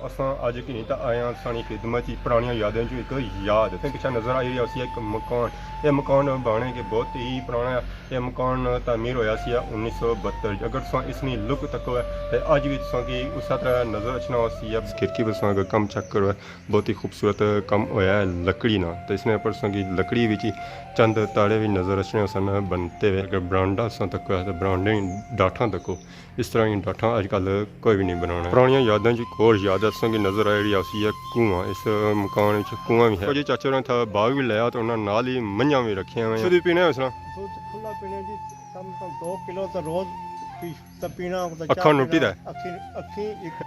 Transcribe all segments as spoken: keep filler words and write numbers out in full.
اساں اج گھنی تاں آئے آں تساں نی خدمت اچ پرانیاں یاداں چوں ہک یاد۔ تساں پچھے نظر آئی رہیا ہوسی ہک مکان۔ اے مکان بانے کہ بہت ہی پرانا ہے۔ اے مکان تعمیر ہویا سی انیس سو بہتر۔ اگر تساں اس نی لک تکو ہے تے اج وی تساں کی اسے طرح نظر اچھنا ہوسی۔ کھڑکی پر تساں اگر کم چیک کرو ہے، بہت ہی خوبصورت کم ہویا ہے لکڑی نا۔ تے اس نے اوپر تساں کی لکڑی وچ ہی چند تاڑے وی نظر اچھنے ہوسن بنتے ہوئے۔ اگر برانڈا تساں تکو ہے تے برانڈے نی ڈاٹھاں تکو، اس طرح نی ڈاٹھاں اج کل کوئی وی نہیں بنانا۔ پرانیاں یاداں چ ہک ہور یاد ہے، تساں کی نظر آئی رہی ہوسی ہے کنواں۔ اس مکان وچ کنواں وی ہے۔ جی چاچا ہوراں اتھا باغ وی لایا تے انہاں نال ہی منجھاں وی رکھیاں ہوئیاں۔ دودھ پینے ہو اس طرح؟ دودھ کھلا پینے جی، کم سے کم دو کلو تے روز پی، تے پینا، تے اکھاں چاہ نوٹی پینا۔ دا ہے۔ اکھیں، اکھیں ایک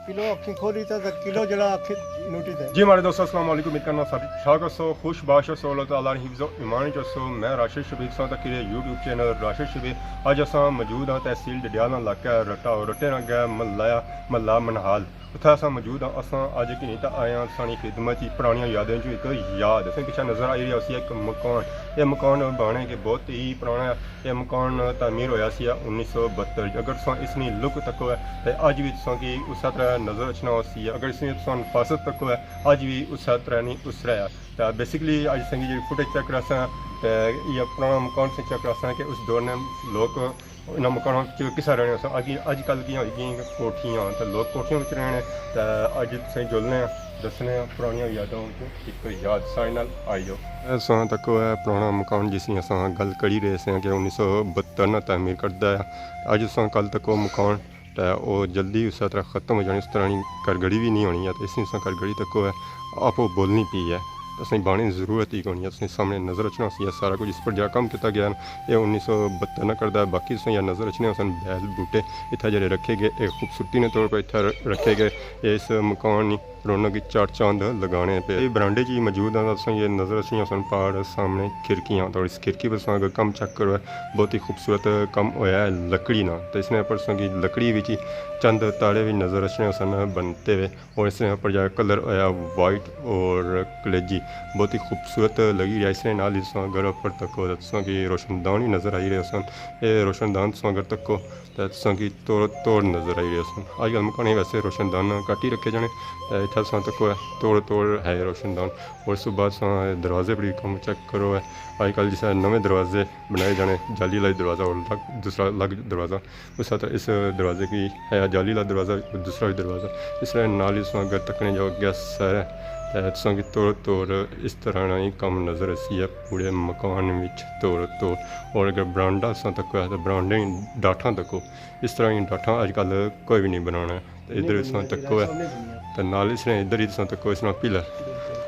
کلو اکھیں کھولی تے، تے کلو جڑا اکھیں نوٹی دا ہے۔ جی ماڑے دوستو، السلام علیکم، امید کرنا سب ٹھیک ہوسو، خوش باش ہوسو، اللہ تعالیٰ نے حفظ و ایمان وچ ہوسو۔ میں راشد شبیر، تساں تک میرے یوٹیوب چینل راشد شبیر۔ اج اساں موجود ہاں تحصیل ڈڈیال نا علاقہ رٹا، اور رٹے نا گئے محلہ، محلہ منہال۔ اتھا اساں موجود ہاں۔ اساں اج گھنی تاں آئے آں تساں نی خدمت اچ پرانیاں یاداں چوں ہک یاد۔ تساں پچھے نظر آئی رہیا ہوسی ہک مکان۔ اے مکان بانے کہ بہت ہی پرانا ہے۔ اے مکان تعمیر ہویا سی انیس سو بہتر۔ اگر تساں اس نی لک تکو ہے تے اج وی تساں کی اسے طرح نظر اچھنا ہوسی۔ اگر اس نی تساں نفاست تکو ہے، اج وی اسے طرح نی اس طرح ہے۔ تے بیسیکلی اج تساں کی جیڑھی فوٹیج چیک کراساں تے یہ پرانا مکان تساں چیک کراساں کہ اس دور نے لوک انہاں مکاناں وچ کسا رہنے سن۔ اگی، اج کل کیاں ہوئی گئیاں کوٹھیاں، تے لوک کوٹھیاں وچ رہنے، تے اج تساں جلنے آں، دسنے آں پرانیاں یاداں وچ ہک یاد۔ ساڑے نال آئی جاؤ۔ اساں تکو ہے پرانا مکان جس نی اساں گل کری رہے سے کہ انیس سو بہتر نا تعمیر کردہ ہے۔ اج اساں کل تکو مکان تے او جلدی اسے طرح ختم ہو جانے، اس طرح نی گھر گھڑی وی نہیں ہونی ہے۔ تے اس نی اساں گھر گھڑی تکو ہے، آپو بولنی پی ہے۔ اساں بانے نی ضرورت ہی کونی ہے۔ تساں سامنے نظر اچھنا ہوسی ہے سارا کچھ، اس پر جیڑھا کم کیتا گیا نا، اے انیس سو بہتر نا کردہ ہے۔ باقی تساں یا نظر اچھنے ہوسن بیل بوٹے اتھا جیڑھے رکھے گئے، اے خوبصورتی نے طور پر اتھا ر-، رکھے گئے۔ اے اس مکان نی رونق کی چار چاند لگانے پے۔ اے برانڈے چ ہی موجود ہاں، تساں یہ نظر اچھنی ہوسن پہاڑ سامنے کھڑکیاں، تو اس کھڑکی پر تساں اگر کم چیک کرو ہے، بہت ہی خوبصورت کم ہویا ہے لکڑی نا۔ تو اس نے اوپر تساں کی لکڑی وچ ہی چند تاڑے وی نظر اچھنے ہوسن بنتے ہوئے، اور اس نے اوپر جا کلر ہویا وائٹ اور کلیجی، بہت ہی خوبصورت لگی رہیا۔ اس نے نال ہی تساں اگر اوپر تکو تو تساں کی روشن دان ہی نظر آئی رہے ہوسن۔ اے روشن دان تساں اگر تکو تے تساں کی توڑ توڑ نظر آئی رہے سن۔ اج کل مکانیں ویسے روشن دان گھٹ ہی رکھے جانے، تے اتھا تساں تکو ہے توڑ توڑ ہے روشن دان۔ اور اس تو بعد تساں دروازے پر وی کم چیک کرو ہے، اج کل جس طرح نویں دروازے بنائے جانے، جالی والا دروازہ اور الگ، دوسرا الگ دروازہ، اس طرح اس دروازے کی ہے جالی والا دروازہ، دوسرا وی دروازہ۔ اس طرح نال ہی تساں اگر تکنے جاؤ اگے سارے، تے تساں کی توڑ توڑ اس طرح نا ہی کم نظر اسی ہے پورے مکان وچ توڑ توڑ۔ اور اگر برانڈا تساں تکو ہے تو برانڈے ڈاٹھاں تکو، اس طرح نی ڈاٹھاں اج کل کوئی وی نہیں بنانا۔ تے ادھر تساں تکو ہے، تے نال اس نے ادھر ہی تساں تکو اس طرح پلر،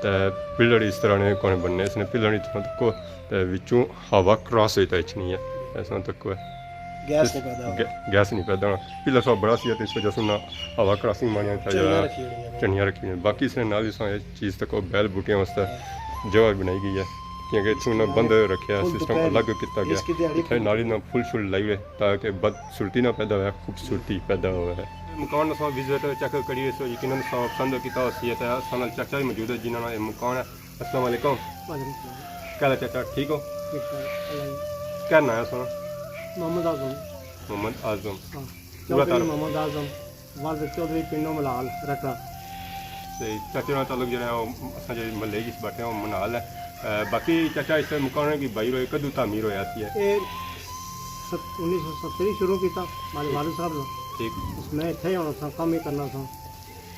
تے پلر اس طرح نے کوئی بننے، اس نے پلر ہی تساں تکو، تے وچوں ہوا کراس ہوئی تے اچھنی ہے۔ تساں تکو ہے، گیس نہیں پیدا ہونا۔ گے-، گیس نہیں پیدا ہونا۔ پلر سا بڑا سی تے اس وجہ سے انہاں ہوا کراسنگ مانیاں تھا چنیاں جیڑا رکھی ہوئی ہیں۔ چنیاں رکھی ہوئی ہیں۔ باقی اس نے نال تساں اس چیز تکو بیل بوٹیاں واسطے جگہ بنائی گئی ہے، کیونکہ اتھوں نہ بند رکھیا، سسٹم الگ کیتا گیا۔ اتھے نال ہی نہ پھول شل لائی ہوئے تاکہ بدسورتی نہ پیدا ہوئے، خوبصورتی پیدا ہوئے۔ مکان اساں وزٹ چیک کری، سو یقیناً اساں پسند کیتا ہوسی تے اساں نال چاچا بھی موجود ہے جنہاں نا یہ مکان ہے۔ السلام علیکم۔ وعلیکم السلام۔ کیا حال ہے چاچا، ٹھیک ہو؟ ٹھیک ٹھاک، اللہ جی۔ کیا نام ہے سونا؟ محمد اعظم۔ محمد اعظم۔ ہاں۔ پورا چودھری تعارف؟ محمد اعظم، والد چودھری پنڈو ملال رٹا۔ تے چاچے نال تعلق جڑا ہے، او اساں جڑے محلے جس بیٹھے ہیں، او منال ہے۔ اے، باقی چاچا اس مکان کی بائی روئے، کدو تعمیر ہویا سی ہے؟ اے ست-، انیس سو ستر ہی شروع کیتا، مالے والد صاحب نے۔ ٹھیک۔ اس میں اتھے ہی ہونا سا، کم ہی کرنا سا۔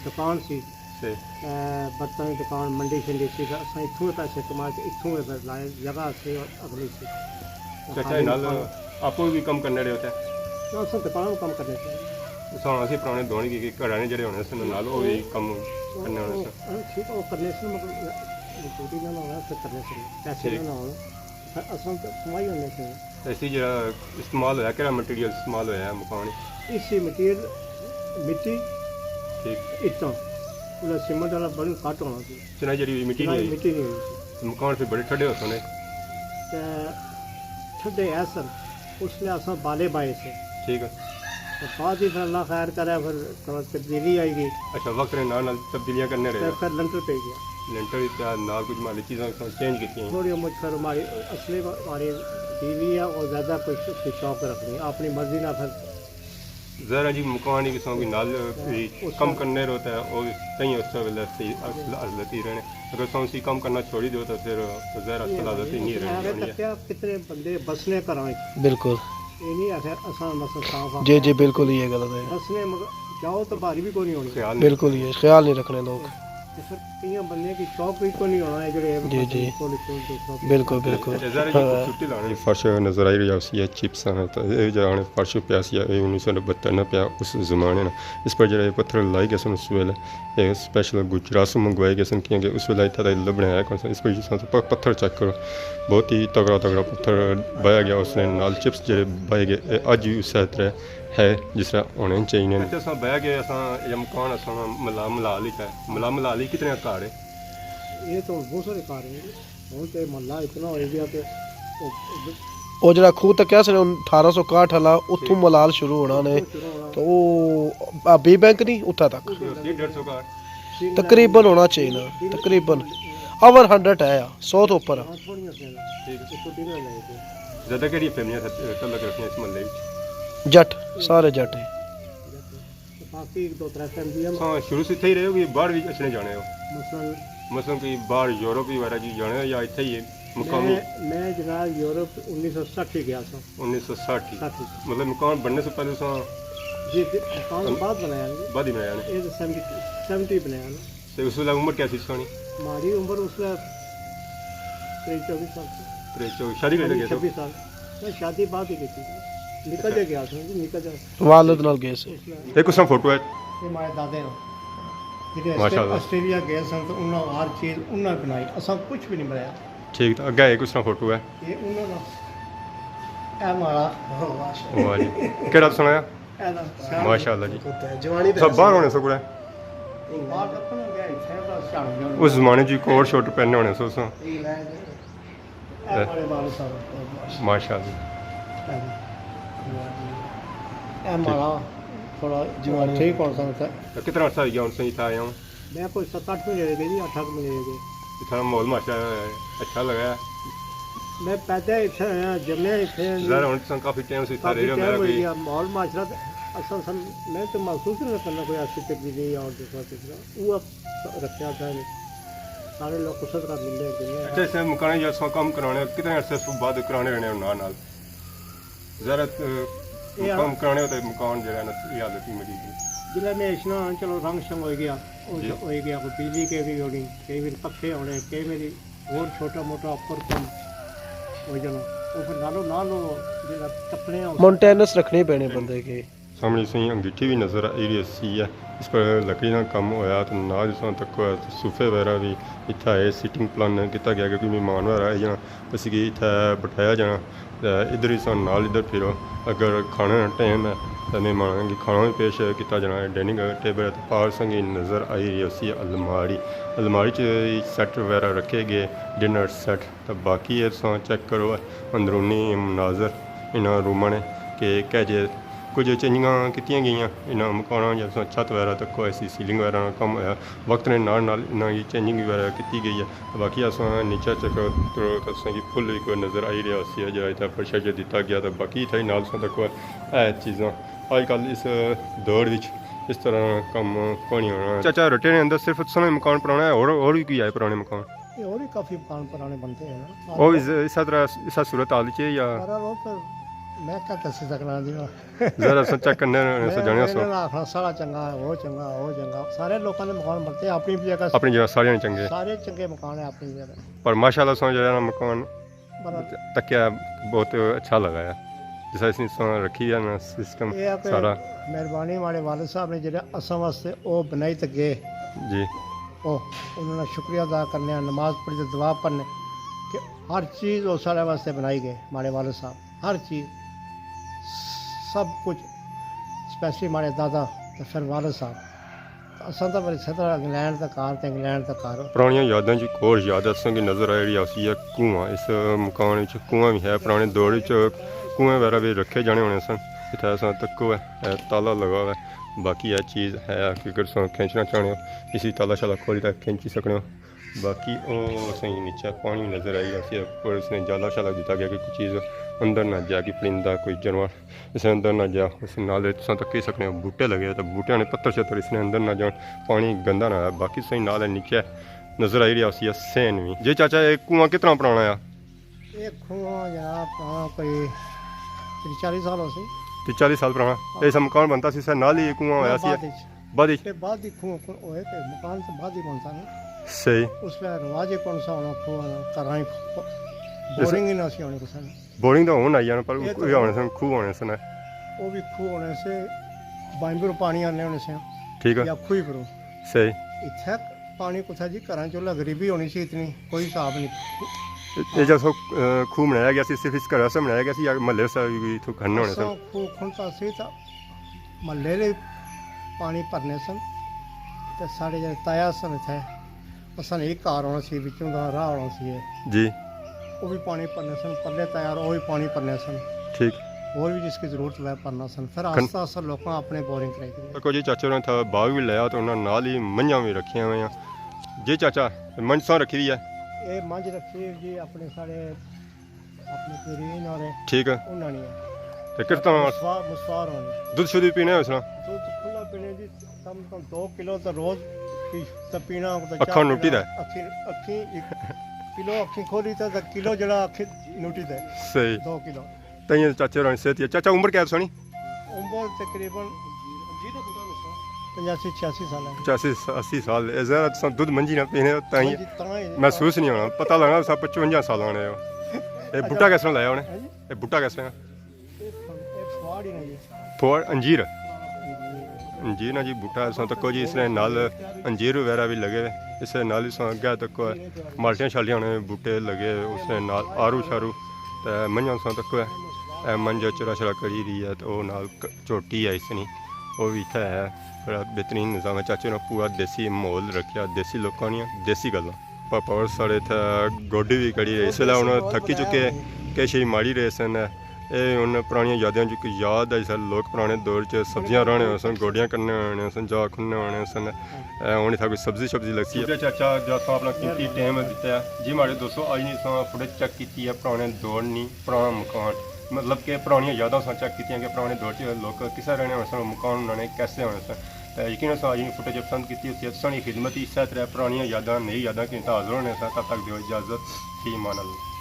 دکان سی۔ صحیح۔ اے، برتن دی دکان، منڈی شنڈی سی، تے اساں اتھوں ہی پیسے کما کے اتھوں ہی پھر لائے، جگہ سی اور اگلی سی۔ چاچا، خالی نال مکان۔ آپوں بھی کم کرنے رہے ہوتے؟ نہ، اساں دکان کم کرنے سے۔ اساں اسی پرانے دور کی، کی گھرانے جڑے ہونے سن، نال او بھی کم کرنے ہونے سن۔ او، او، ٹھیک، او کرنے سے، مگر مزدوری نہ ہونا، پھر کرنے سے، پیسے ٹھیک۔ نہ ہونا۔ اساں تے کمائی ہونے سے۔ اسی جڑا استعمال ہویا، کیڑا مٹیریل استعمال ہویا ہے مکان اچ؟ اسی مٹیریل مٹی، ٹھیک۔ اٹاں، اولا سیمنٹ والا بڑی گھٹ ہونا سی۔ چنائی جڑی ہوئی مٹی چنائی نہیں ہوئی۔ مٹی نہیں ہوئی سی۔ مکان پھر بڑے ٹھڈے ہوسن۔ تے ٹھڈے ہے سن، اس لیے اساں بالے بائے سے۔ ٹھیک ہے۔ تے بعد ہی پھر اللہ خیر کرے، پھر تھوڑا تبدیلی آئی گئی۔ اچھا، وقت نے نال نال تبدیلیاں کرنے رہے۔ تے پھر لنٹر پئی گیا۔ لنٹر ہی تے نال کچھ مالی چیزاں چینج کیتیاں۔ تھوڑی مجھ پھر ہماری اصلی ہماری بیوی ہے، وہ زیادہ کچھ اس کی شوق رکھنی، اپنی مرضی نہ پھر ظاہر ہے جی، مکان ہی کساں کوئی نال بھی کم کرنے رہو تے او تئیں اس ویلے صحیح اصل-، اصلتی رہنے۔ اگر تساں اسی کم کرنا چھوڑی دیو تے پھر ظاہر ہے اصل حالت ہی نہیں رہنی ہونی ہے۔ تکیا کتنے بندے بسنے گھراں وچ۔ بالکل۔ یہ نہیں آخیا اساں مثلا صاف آ۔ جی، جی، بالکل یہ غلط ہے۔ بسنے مگر جاؤ تو بھاری بھی کوئی نہیں ہونی۔ خیال نہیں۔ بالکل یہ خیال نہیں رکھنے لوگ۔ تے پھر کئیاں بندیاں کی شوق بھی کوئی نہیں ہونا ہے جڑے جی، جی۔ بالکل، بالکل۔ تے ظاہر ہے جی ہاں۔ خوبصورتی لانے۔ یہ فرش نظر آئی رہی ہے، اسی یہ چپس ہیں، تو یہ جو آنے فرش پیا سی، یہ انیس سو نبھے نا پیا اس زمانے نا۔ اس پر جڑے پتھر لائے گئے سن اس ویلے، یہ اسپیشل گجرات سے منگوائے گئے سن، کیونکہ اس ویلے اتھا تک لبھنے آیا کون سا۔ اس پر جس طرح پک-، پتھر چیک کرو، بہت ہی تگڑا تگڑا پتھر بایا گیا اس نے، نال چپس جڑے بائے گئے، یہ اج بھی اس طرح ہے جس طرح ہونے چاہیے۔ اچھا، اساں بہ گئے، اساں یہ مکان اساں ملا ملا لکھا ہے۔ ملا ملا لی کتنے گھر ہے؟ یہ تو بہت سارے گھر ہیں۔ ہن تے محلہ اتنا ہوئی گیا کہ او، او جڑا کھوہ تکیا سی نا اٹھارہ سو اکاہٹھ والا، اتھوں ٹھیک۔ ملال شروع ہونا نے۔ اتھوں شروع ہونا۔ تو او، آ، بی بینک نہیں، اتھا تک۔ اتھوں سی ڈیڑھ سو گھر۔ تقریباً ہونا چاہیے نا، تقریباً۔ اوور ہنڈریڈ ہے، سو تو اوپر۔ ہاں، تھوڑیاں سی۔ ٹھیک۔ اتھوں ٹی وی لگے تھے۔ زیادہ کہڑی فیملیاں تعلق رکھنے اس محلے وچ؟ جٹ، سارے جٹ ہیں۔ جٹ۔ باقی ایک دو ترے فیملی ہیں۔ ہاں، شروع سے اتھے ہی رہے ہو کہ باہر بھی اچھنے جانے ہو؟ مثلاً؟ مثلاً کہ باہر یورپ وغیرہ جی جانے ہو یا اتھے ہی ہے مقامی؟ میں، میں جناب یورپ انیس سو سٹھ ہی گیا سا۔ انیس سو سٹھ ہی؟ سٹھ ہی۔ مطلب مکان بننے سے پہلے سا؟ جی، جی، مکان تو بعد بنایا نا۔ بعد ہی بنایا نا۔ یہ تو سیونٹی، سیونٹی بنایا نا۔ تے اس ویلے عمر کیا سی تساں نی؟ ماڑی عمر اس ویلے تریئی چوبی سال سی۔ تریئی چوبی، شادی کر لگے تو؟ چھبی سال۔ میں شادی بعد ہی کیتی۔ نکا جا گیا سی، نکا جا۔ والد نال گئے سی۔ اس ویلے یہ کس طرح فوٹو ہے؟ یہ ماڑے دادے ہن۔ جڑے ماشاءاللہ۔ آسٹریلیا گئے سن تو انہاں ہر چیز انہاں بنائی، اساں کچھ بھی نہیں بنایا۔ ٹھیک، تو اگے یہ کس طرح فوٹو ہے؟ یہ انہاں دا۔ اے ماڑا۔ واہ جی۔ کہڑا سنایا؟ ماشاءاللہ جی۔ جوانی سب باہر ہونے سو کڑے۔ اس زمانے جی کوٹ شوٹ پہننے ہونے سو سو۔ ماشاءاللہ۔ ٹھیک۔ تھوڑا جوانی۔ ٹھیک ہون سن۔ کتنا عرصہ ہو گیا ہن سن اتھا آیا ہوں؟ میں کوئی ست اٹھ مہینے ہوئے گئے جی، اٹھ اٹھ مہینے ہوئے گئے۔ اتھا ماحول معاشرہ اچھا لگا ہے؟ میں پیدا اتھے ہویا، جمیا اتھے ہاں جی۔ ظاہر ہن تساں کافی ٹائم سے اتھا رہ رہے ہو، کافی ٹائم میں ہوئی بھی گیا، ماحول معاشرہ تے اساں سم-، میں تو محسوس نہیں کرنا کوئی ایسی تبدیلی اور دوسرا تیسرا۔ وہ اب رکھیا تھا نہیں۔ سارے لوگ خصوص کر لیندے ہیں کہ نہیں۔ اچھا، اس مکانے جو اساں کم کرانے، کتنے عرصے سے بعد کرانے رہنے ہو نال نال؟ زیارت، اے کم کرانے ہوتے مکان جڑا نا، یہ حالت ہی مری گئی۔ جلے میں اشنا، چلو، رنگ شنگ ہوئی گیا، او جی۔ ہوئی گیا، کوئی بجلی کے بھی ہونی، کئی واری پکھے ہونے، کئی واری اور چھوٹا موٹا اوپر کم ہو جانا۔ او پھر نالو نال او جڑا ٹپنے آ، مینٹیننس رکھنے پینے بندے کے۔ سامنے سائیں انگیٹھی بھی نظر آئی رہی سی ہے، اس پر لکڑی نا کم ہویا تو نال اس تک صوفے وغیرہ بھی اتھا ہے، سیٹنگ پلان کیتا گیا کیونکہ مہمان وغیرہ آئی جانا۔ اسی کی اتھا بٹھایا جانا، تے ادھر ہی سن نال ادھر پھرو۔ اگر کھانے نا ٹائم ہے تے مہماناں کی کھانا بھی پیش کیتا جانا ہے۔ ڈائننگ ٹیبل ہے تے پار سنگی نظر آئی رہی اسی الماری، الماری چ سیٹ وغیرہ رکھے گئے، ڈنر سیٹ۔ تے باقی اے تساں چیک کرو اندرونی مناظر انہاں روماں نے کہ کہہ جے کچھ چینجنگاں کیتیاں گئیاں انہاں مکاناں، جب تساں چھت وغیرہ تکو ایسی سیلنگ وغیرہ نا کم ہویا، وقت نے نال نال انہاں کی چینجنگ وغیرہ کیتی گئی ہے۔ باقی اساں نیچے چیک کرو تو اساں کی پھل وی کوئی نظر آئی رہیا سی جڑا اتھا فرشا چ دتا گیا، تے باقی اتھا ہی نال اساں تکو اے چیزاں اج کل اس دور وچ اس طرح کم کونی ہونا۔ چاچا رٹے نے اندر صرف تساں نا مکان پرانا ہے، اور، اور وی کوئی ہے پرانے مکان؟ یہ اور بھی کافی مکان پرانے بنتے ہیں نا۔ وہ بھی اس طرح، اس صورت حال چ ہے یا؟ پر وہ پھر میں کیا دسی سکنا جی۔ ذرا سا چیک کرنے رہنے سے میں، جانے میں سو۔ نہ آخنا سارا چنگا ہے، وہ چنگا، وہ چنگا۔ سارے لوکاں دے مکان بنتے ہیں اپنی جگہ۔ اپنی جگہ سارے چنگے۔ سارے چنگے مکان ہیں اپنی جگہ۔ پر ماشاءاللہ سو جڑا نا مکان مطلب تکیا بہت اچھا لگا ہے۔ جس طرح اس نے سو رکھی ہے نا سسٹم یہ ہے کہ سارا۔ مہربانی والے والد صاحب نے جڑا اساں واسطے او بنائی تے گئے۔ جی۔ او، انہاں نا شکریہ ادا کرنے آں، نماز پڑھی تے دعا پڑھنے کہ ہر چیز او ساڑے واسطے بنائی گئے، ماڑے والد صاحب، ہر چیز، سب کچھ، اسپیشلی ماڑے دادا تے پھر والد صاحب۔ تے اساں تاں بڑے سترہ انگلینڈ دا کار تے انگلینڈ دا کار۔ پرانیاں یاداں جی کور یاد اساں کی نظر آئی رہی آسی ہے کنواں، اس مکان وچ کنواں بھی ہے، پرانے دور وچ کنویں وغیرہ بھی رکھے جانے ہونے سن۔ اتھے اساں تکو ہے، اے تالا لگا ہوا ہے، باقی اے چیز ہے کہ اگر تساں کھینچنا چاہنے ہو، اسی تالا شالا کھولی تے کھینچی سکنے ہو۔ باقی او اساں کی نیچے پانی نظر آئی رہیا سی، پر اس نے جالا شالا دتا گیا کہ کوئی چیز اندر نہ جا، کہ پرندہ، کوئی جانور اس نے اندر نہ جا۔ اس نال تساں تکی سکنے ہو بوٹے لگے، تے بوٹیاں نے پتر شتر اس نے اندر نہ جان، پانی گندا نہ ہویا۔ باقی تساں نال نیچے نظر آئی رہیا سی سین وی۔ جی چاچا، اے کنواں کتنا پرانا آ؟ ایک کنواں جناب، ہاں، کوئی تری چالی سال ہو سی۔ تری چالی سال پرانا۔ ہاں۔ ایسا مکان بنتا سی، سر، نال ہی کنواں ہویا سی۔ بعد وچ۔ بعد وچ؟ تے بعد ہی کنواں کن-، ہوئے تے مکان تے بعد ہی بنتا نا۔ صحیح۔ اس ویلے رواج ہی کون سا ہونا، کھوہ والا، گھراں ہی کھو-، صحیح۔ بورنگ ہی نہ سی ہونی کسے نے۔ بورنگ تو ہن آئی جانا، پر یہ تو یہ ہونے سن، کھوہ ہونے سن۔ وہ بھی کھوہ ہونے سے، بائیں پروں پانی آنے ہونے سے۔ ٹھیک ہے۔ یا کھوئی پروں۔ صحیح۔ اتھے پانی کتھا جی، گھراں چ غریبی ہونی سی اتنی، کوئی حساب نہیں۔ اے جیسا، اے، کھوہ بنایا گیا سی، صرف اس گھر واسطے بنایا گیا سی یا محلے واسطے بھی اتھوں کھننے ہونے سن؟ اساں کھوہ کھنتا سی تاں محلے نے پانی بھرنے سن، تے ساڑے جڑے تایا سن اتھے، اساں نے ایک گھر ہونا سی، وچوں دا راہ ہونا سی۔ جی۔ وہ بھی پانی بھرنے سن، پرلے تایا، وہ بھی پانی بھرنے سن۔ ٹھیک۔ اور بھی جس کی ضرورت ہے بھرنا سن۔ پھر کھن- آہستہ آہستہ لوکاں اپنے بورنگ کرائی دی۔ دیکھو جی، چاچے ہوراں تھا باغ بھی لایا تے انہاں نال ہی منجھاں بھی رکھیاں ہوئیاں۔ جی چاچا، منجھ ساں رکھی دی ہے؟ اے منجھ رکھی جی اپنے ساڑے، اپنے پیرین اور ٹھیک ہے۔ انہاں نے تے کس طرح مسوار، مسوار ہونے۔ دودھ شودھ بھی پینے ہو اس طرح؟ دودھ کھلا پینے جی، کم سے کم دو کلو تے روز پی-، تے پینا، تے اکھاں چاہ نوٹی پینا۔ دا؟ اکھیں، اکھیں ایک کلو اکھیں کھولی تے، تے کلو جڑا اکھیں نوٹی تے۔ صحیح۔ دو کلو۔ تائیں چاچے ہوراں نی صحت ہی ہے۔ چاچا، عمر کیا ہے تساں نی؟ عمر تقریباً پچاسی چھیاسی سال ہے۔ پچاسی اسی سال۔ اے ذرا تساں دودھ منجی نہ پینے ہو، تائیں ہاں جی، تاں ہی۔ محسوس نہیں ہونا۔ پتہ لگنا تساں پچونجا سال آنے ہو۔ اے بوٹا کس طرح لایا ہونے؟ ہاں جی۔ اے بوٹا کس طرح؟ اے پھڑ، اے پھڑ ہی نہیں ہے۔ پھوڑ انجیر۔ انجیر نا جی بوٹا ہے، تساں تکو جی، اس نے نال انجیر وغیرہ بھی لگے ہوئے۔ اس نے نال تساں اگے تکو ہے، مالٹیاں شالٹیاں نے بوٹے لگے ہوئے، اس نے نال آڑو شاڑو۔ تے منجھاں تساں تکو ہے، اے منجھ چرا شرا کری رہی ہے، تے او نال ک-، چوٹی ہے اس نی، او بھی اتھے ہے۔ بڑا بہترین نظام ہے، چاچے نے پورا دیسی ماحول رکھیا، دیسی لوکاں نیاں دیسی گلاں۔ پاپا اور ساڑے اتھے گوڈی بھی کڑی رہے، اس ویلے ہن تھکی چکے، کش ہی ماڑی رہے سن۔ اے ہن پرانیاں یاداں جو کہ یاد آئی سن، لوک پرانے دور چ سبزیاں راہنے ہونے سن، گوڈیاں کرنے ہونے سن، جا کھننے ہونے سن۔ اے ہن اتھا کوئی سبزی شبزی لگسی ہے۔ شکریہ چاچا، جو تساں اپنا قیمتی ٹائم دتا ہے۔ جی ماڑے دوستو، اج نی تساں فوٹیج چیک کیتی ہے پرانے دور نی، پرانا مکان، مطلب کہ پرانیاں یاداں تساں چیک کیتیاں کہ پرانے دور چ لوک کسے رہنے ہونے سن، مکان انہاں نے کیسے ہونے سن۔ تے یقیناً تساں اج نی فوٹیج پسند کیتی ہوسی، تساں نی خدمت اچ اسے طرح پرانیاں یاداں، نئی یاداں کیتے حاضر ہونے ساں۔ تب تک دیو اجازت، فی امان اللہ۔